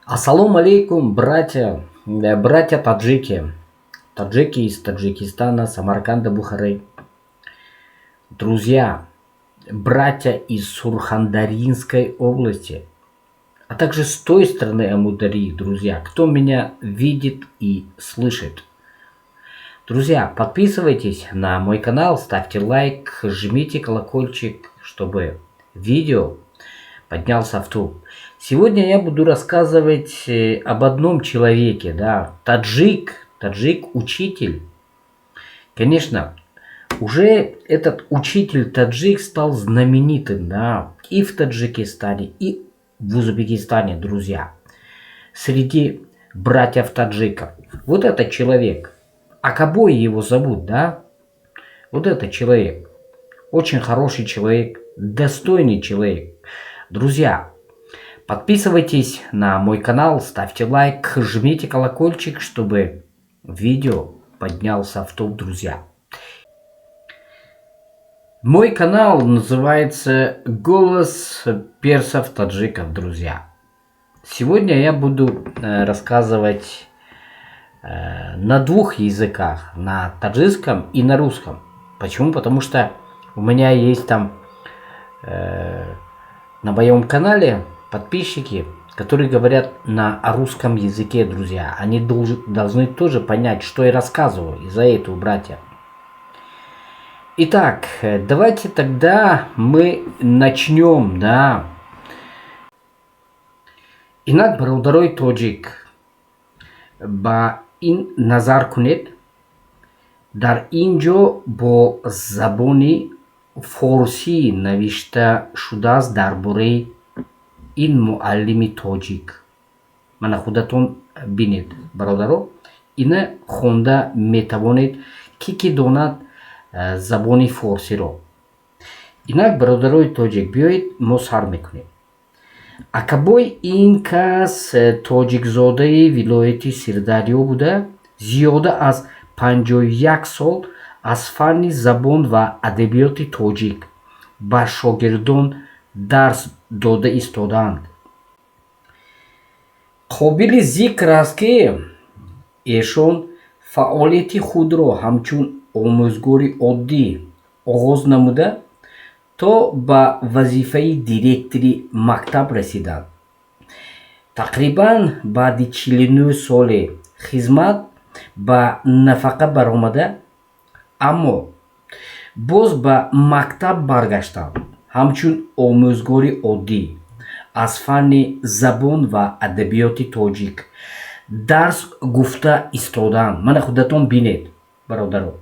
Ассалому алейкум, братья, братья таджики, таджики из Таджикистана, Самарканда, Бухары. Друзья, братья из Сурхандарьинской области, а также с той стороны Амударьи, друзья, кто меня видит и слышит. Друзья, подписывайтесь на мой канал, ставьте лайк, жмите колокольчик, чтобы видео поднялся в топ. Сегодня я буду рассказывать об одном человеке, да, таджик, таджик-учитель. Конечно, уже этот учитель-таджик стал знаменитым, да, и в Таджикистане, и в Узбекистане, друзья, среди братьев-таджиков. Вот этот человек, Акабой его зовут, да, вот этот человек, очень хороший человек, достойный человек. Друзья, подписывайтесь на мой канал, ставьте лайк, жмите колокольчик, чтобы видео поднялся в топ, друзья. Мой канал называется «Голос персов-таджиков», друзья. Сегодня я буду рассказывать на двух языках, на таджикском и на русском. Почему? Потому что у меня есть там на моем канале подписчики, которые говорят на русском языке, друзья. Они должны тоже понять, что я рассказываю, из-за этого, братья. Итак, давайте тогда мы начнем, да. Инак, бародарои тоҷик, ба ин назар кунед. Дар ин ҷо бо забони форсӣ навишта шудааст дар бораи ин муаллими тоҷик. Мана, худатон бинед, бародаро, ина хонда метавонед, ки ки донад забони форсиро. Инак, бародарои тоҷик, биёед, мо сар мекунем. Акабой ин кас тоҷикзодаи вилояти Сирдарё буда, зиёда аз 51 сол аз фанни забон ва адабиёти тоҷик ба шогирдон дарс дода истодаанд. Қобили зикр аст, ки эшон фаъолияти худро ҳамчун омӯзгори оддӣ оғоз намуда, то ба вазифаи директори мактаб расиданд. Тақрибан баъди 49 соли хизмат ба нафақа баромада, аммо боз ба мактаб баргаштанд, ҳамчун омӯзгори оддӣ аз фанни забон ва адабиёти тоҷик дарс гуфта истодаанд. Мана, худатон бинед, бародаро.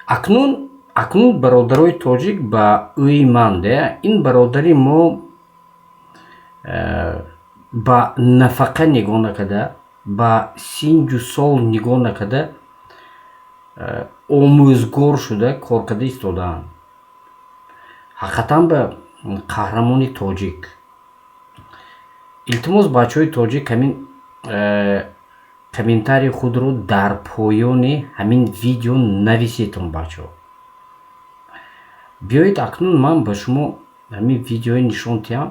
Акнун, бародарои тоҷик, ба ӯи ман де ин бародари мо ба нафақа нигоҳ накарда, ба синну сол нигоҳ накарда, омӯзгор шуда кор карда истодаанд. Ҳақиқатан ба қаҳрамони тоҷик. Илтимос, бачаҳои тоҷик, ҳамин комментарии худро дар поёни ҳамин видео нависетон, бачаҳо. Биёед, акнун ман ба шумо ҳамин видеое нишон диҳам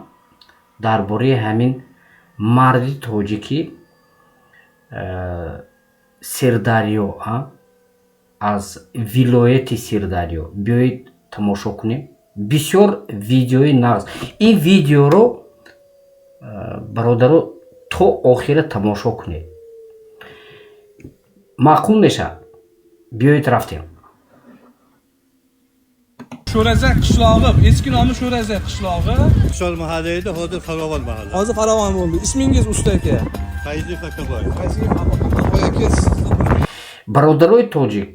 дар бораи ҳамин марди тоҷикӣ Сирдарё, аз вилояти Сирдарё. Биёед, тамошо кунем. Бисёр видеои нағз. Ин видеоро, бародаро, то охира тамошо кунед, маъқул мешавад. Биёед, рафтем. Sho'razak qishlog'i, eski nomi Sho'razak qishlog'i. Hushyor mahalla edi, hozir Farovon mahalla. Hozir Farovon bo'ldi. Ismingiz, usta aka? Fayziyev Akaboy. Akaboy aka. Бародарои тоҷик,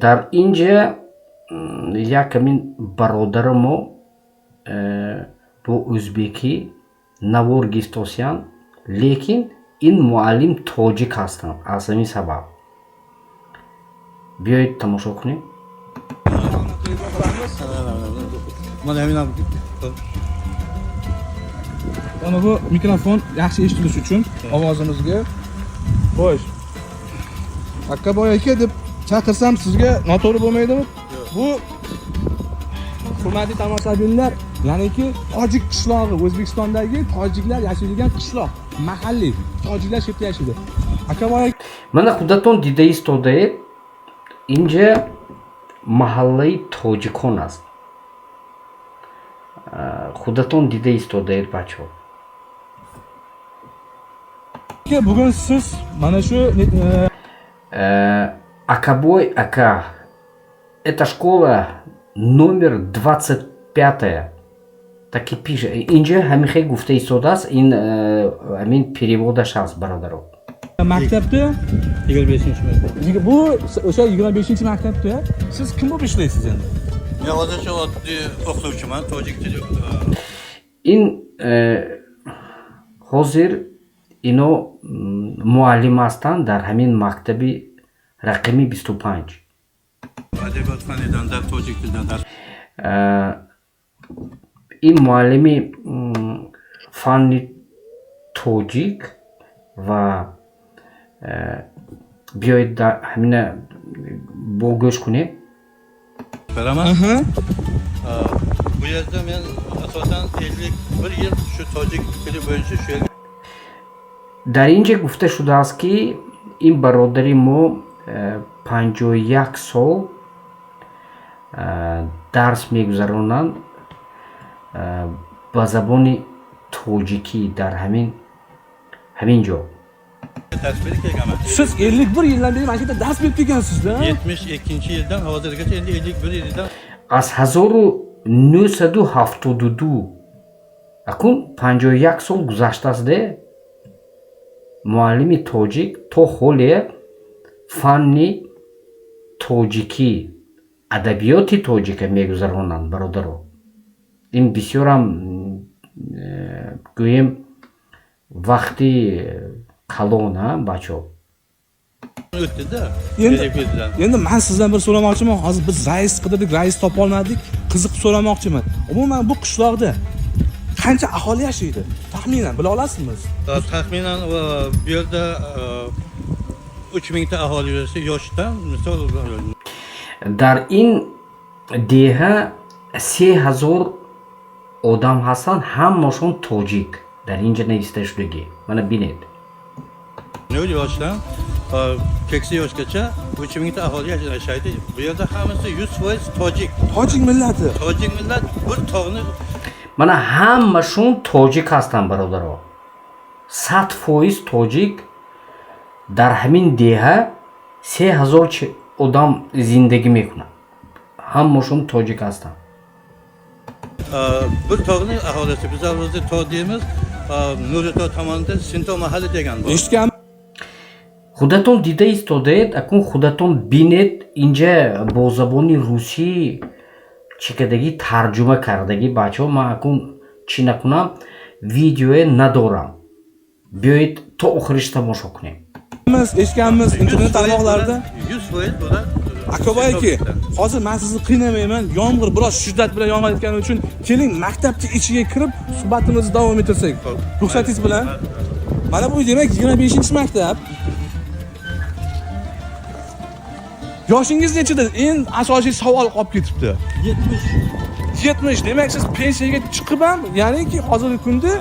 дар ин ҷа як ҳамин бародари мо бо ӯзбекӣ навор гирифтосиянд, лекин ин муаллим тоҷик ҳастанд. Аз ҳамин сабаб биёед, тамошо кунем. Mana ҳамин ham. Mana bu mikrofon yaxshi eshitilishi uchun ovozimizga. Xo'sh. Akaboy aka deb chaqirsam, sizga noto'g'ri bo'lmaydimi? Bu, hurmatli tomoshabinlar, Ya'niki tojik qishlog'i, O'zbekistondagi tojiklar yashaydigan qishloq, mahalliy tojiklar shu yerda yashaydi. Akaboy Мана худатон дида истодаед, инҷа маҳаллаи тоҷикон аст. Худатон дида истодаед, бачаҳо. Aka, bugun siz mana shu Акабой ака, это школа номер 25, так и пише инҷа, ҳамихе гуфта истодааст. Ин ҳамин перевод аш ҳаст, бародаро. Maktabda 25-maktab. Bu o'sha 25-maktabda siz kim bo'lib ishlaysiz endi? Men hozircha oddiy o'qituvchiman, tojik tili. Ин ҳозир ино муаллим ҳастанд дар ҳамин мактаби рақами 25. Adabiyot fanidan dar tojik tilidan dars Ин муаллими фанни тоҷик ва биёед, ҳамина бо гӯш кунем. Beraman. Bu yerda men asosan 51 yil shu tojik tili bo'yicha shu yerga Дар ин ҷо гуфта шудааст, ки ин бародари мо 51 сол дарс мегузаронанд ба забони тоҷикӣ дар ҳамин ҷо. Dars berib kelganman. Siz 51 yildan beri mana shu yerda dars berib kelgansizda? 72-yildan hozirgacha, endi 51 yildan. Аз 1972 акун 51 сол гузаштааст де, муаллими тоҷик то ҳоле фанни тоҷикӣ, адабиёти тоҷика мегузаронанд. Бародаро, ин бисёрам гӯем вақти калон, а бачаҳо. O'tdi-da. Endi 51 yildan. Endi man sizdan bir so'ramoqchiman. Hozir biz rais qidirdik, rais topolmadik. Qiziqib so'ramoqchiman. Umuman, bu qishloqda qancha aholi yashaydi? Taxminan bila olasizmi? Taxminan bu yerda 3000 ta aholi yashaydi, yoshdan misol Дар ин деҳа 3000 одам ҳастанд, ҳамашон тоҷик. Дар ин ҷа нависта шудагӣ, мана бинед. 0 yoshdan keksa yoshgacha 3000 ta aholi yashaydi. Bu yerda hammasi 100% tojik. Tojik millati. Tojik millat bir tog'ni Мана ҳамашон тоҷик ҳастанд, бародаро, 100% тоҷик. Дар ҳамин деҳа 3000 одам зиндагӣ мекунад, ҳамашон тоҷик ҳастанд. Bir tog'ni aholisi. Bizlar o'zi tog' deymiz. Nurito tomonida Sinto mahalla degan bor. Eshitgan Худатон дида истодаед, акун худатон бинед, инҷа бо забони русӣ чӣ кардагӣ, тарҷума кардагӣ. Бачаҳо, ман акун чӣ накунам, видеое надорам. Биёед, то охириш тамошо кунем. Eshitganmiz internet tarmoqlarida. 100% bular Akaboy aka, hozir man sizni qiynamayman. Yomg'ir biroz shiddat bilan yog'ayotgani uchun keling, maktabni ichiga kirib suhbatimizni davom ettirsak. Ruxsatingiz bilan. Mana bu, demak, 25-maktab. Yoshingiz nechida? Eng asosiy savol qolib ketibdi. 70. 70. Demak, siz pensiyaga chiqib ham, ya'niki hozirgi kunda 70.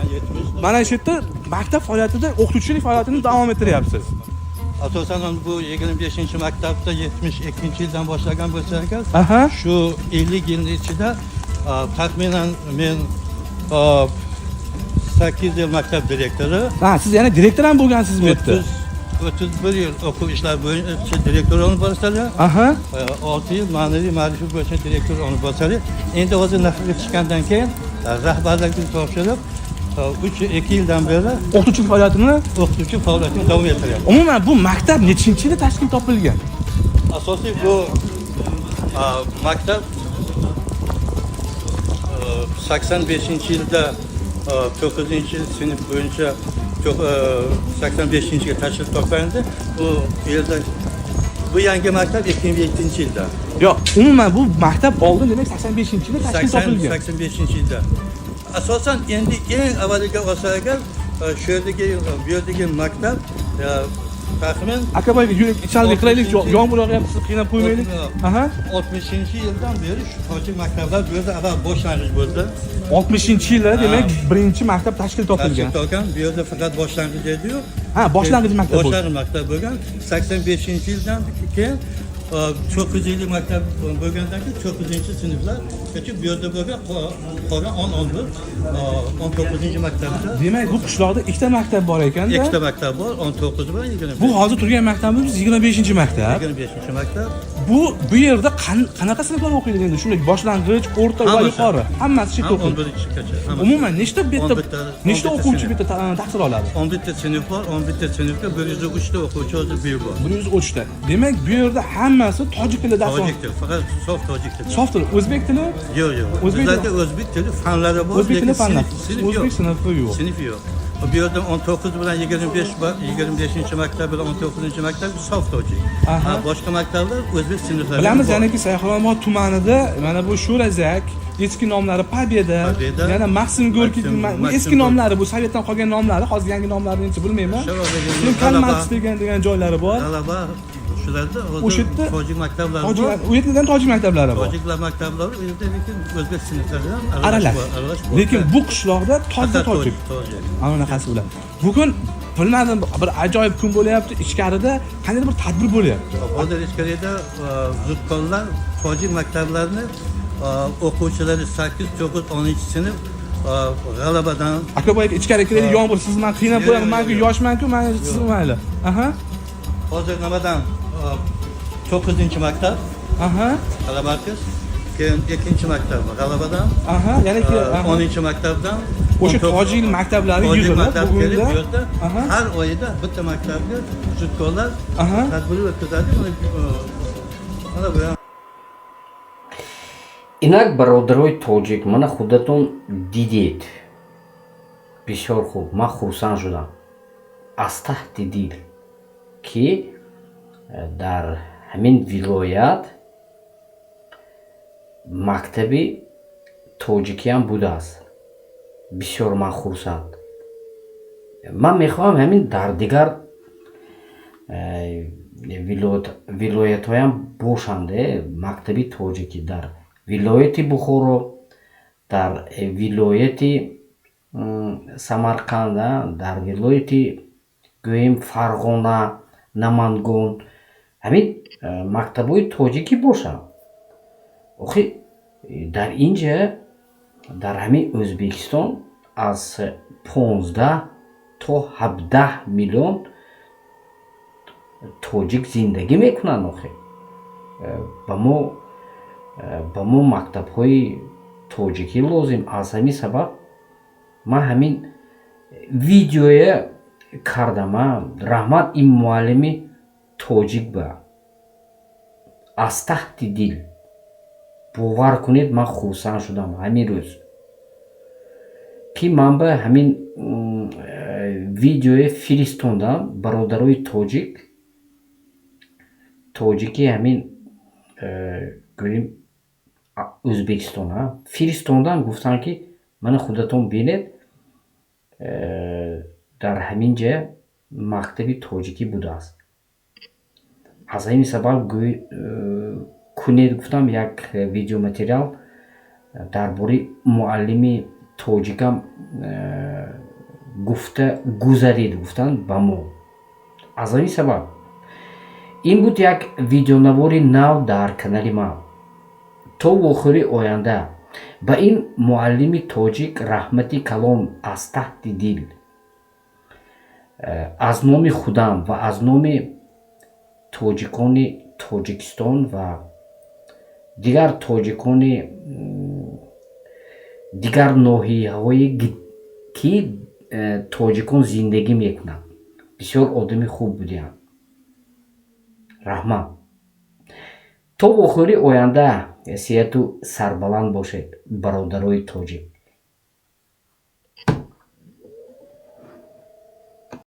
mana shu yerda maktab faoliyatida, o'qituvchilik faoliyatini davom ettiryapsiz. Asosan bu 25-maktabda 72-yildan boshlagan bo'lsa agar, shu 50 yilning ichida taxminan men 8 yil maktab direktori, Ha, siz yana direktor ham bo'lgansiz bu yerda. 30 31 yil o'quv ishlari bo'yicha direktor o'rinbosari, 6 yil ma'naviy ma'rifiy bo'yicha direktor o'rinbosari. Endi hozir nafaqaga chiqqandan keyin rahbarlikni topshirib, 3 2 yildan beri O'qituvchilik faoliyatini o'qituvchi faoliyatini davom ettiryapti. Umuman, bu maktab nechinchi yilda tashkil topilgan? Asosiy bu maktab 85-yilda 9-sinf bo'yicha 85-yilga tashkil topgandi. Bu yerda bu yangi maktab 2007-yilda. Yo'q, umuman bu maktab oldin, demak, 85-yilda tashkil topilgan. 85-yilda. Asosan endi eng avvaliga olsa agar, shu yerdagi, bu yerdagi maktab Taxmin Aka, boyga yuring, ichkariga kiraylik, yomg'ir yog'yapti, sizni qiynab qo'ymaylik. Aha. 60-yildan beri shu tojik maktablar bu yerda avval boshlang'ich bo'ldi. 60-yillarda, demak, birinchi maktab tashkil topilgan. Tashkil topgan. Bu yerda faqat boshlang'ich ediyu. Ha, boshlang'ich maktab bo'ldi. Boshlang'ich maktab bo'lgan. 85-yildan keyin 9 yillik maktab bo'lgandan keyin 9-sinflar yoki bu yerda bo'lgan, qolgan 10, 11, 19 maktabda. Demak, bu qishloqda ikkita maktab bor ekanda. Ikkita maktab bor, 19 bilan 25. Bu hozir turgan maktabimiz 25-maktab. 25-maktab. Bu yerda qanaqa sinflar o'qiydi endi? Shunday boshlang'ich, o'rta va Hammasi. yuqori. Hammasi shu yerda Ham o'qiydi. 11gacha, hammasi. Umuman nechta bu yerda 11 ta, nechta 11 ta o'quvchi sinf. bu yerda tahsil oladi? 11 ta sinf bor, 11 ta sinfga 103 ta o'quvchi hozir bu yer bor. 103 ta. Demak, bu yerda hammasi tojik tilida dars Tojik tili, faqat sof tojik tili. Sof til, o'zbek tili? Yo'q. O'zbek Bizlarda o'zbek tili fanlari bor, O'zbek tili lekin fanlar. sinf O'zbek yo'q. sinfi yo'q. Sinf yo'q. Bu yerda 19 bilan 25 bor, 25-maktab bilan 19-maktab sof tojik. Aha. Ha, boshqa maktablar o'zbek sinflari Bilamiz, bor. yanaki Sayxunobod tumanida mana bu Sho'razak, eski nomlari Победа, Победа, yana Maksim Gorkiy, Maksim eski nomlari bu sovetdan qolgan nomlari, hozir yangi nomlarini hech bilmayman. Sharof degan, Keyin Karl G'alaba. Marks degan joylari bor. G'alaba, shularda O'sha hozir yerda tojik maktablari Tojik bor. u yerdan tojik maktablari bor. Tojiklar maktablari u yerda, lekin o'zbek sinflari ham Aralash. bor, aralash bor. Lekin bu qishloqda toza Faqat tojik. Tojik. Ana unaqasi bilan. Bugun bilmadim, bir ajoyib kun bo'lyapti. Ichkarida qandaydir bir tadbir bo'lyapti. Hozir ichkarida zudkorlar tojik maktablarini o'quvchilari 8, 9, 10 sinf g'alabadan Aka, boyagi ichkari kiraylik, yomg'ir sizni man qiynab Yo'q, qo'yaman. yo'q, Man-ku yo'q. yoshman-ku, man siz mayli. Aha. Hozir nimadan 9 maktab G'alaba markaz, keyin ikkinchi maktab G'alabadan, Aha, yana ki aha. 10 maktabdan. O'sha 19 tojik maktablari tojik yig'ilib maktab kelib bugunda bu yerda har oyda bitta maktabga zudkorlar tadbir o'tkazadi. Mana bu ham Инак, бародарои тоҷик, мана худатон дидед. Бисёр хуб, ман хурсанд шудам аз таҳти дил, ки дар ҳамин вилоят мактаби тоҷикиам будааст. Бисёр ман хурсанд. Ман мехоҳам ҳамин дар дигар вилоятҳоям бошанд мактаби тоҷикӣ, дар вилояти Бухоро, дар вилояти Самарқанд, дар вилояти, гӯем, Фарғона, Намангон ҳамин мактабҳои тоҷикӣ бошанд. Охи, дар ин ҷа, дар ҳамин Ӯзбекистон, аз 15 то 17 миллион тоҷик зиндагӣ мекунанд. Охи, ба мо мактабҳои тоҷикӣ лозим. Аз ҳамин сабаб ман ҳамин видеоя кардам. Раҳмат ин муаллими тоҷик ба, аз таҳти дил, бовар кунед, ман хурсанд шудам ҳамин рӯз, ки ман ба ҳамин видеое фиристондам. Бародарои тоҷик, тоҷики ҳамин гӯем Ӯзбекистон фиристондам, гуфтанд, ки мана худатон бинед, дар ҳамин ҷа мактаби тоҷикӣ будааст. Аз ҳамин сабаб кунед, гуфтам, як видеоматериал дар бораи муаллими тоҷикам гуфта гузаред, гуфтанд ба мо. Аз ҳамин сабаб ин буд як видеонавори нав дар канали ман. То вохӯри оянда. Ба ин муаллими тоҷик раҳмати калон аз таҳти дил, аз номи худам ва аз номи тоҷикони Тоҷикистон ва дигар тоҷикони дигар ноҳияҳое, ки тоҷикон зиндагӣ мекунанд. Бисёр одами хуб будианд. Раҳмат. То вохӯри оянда сеҳату сарбаланд бошед, бародарои тоҷик.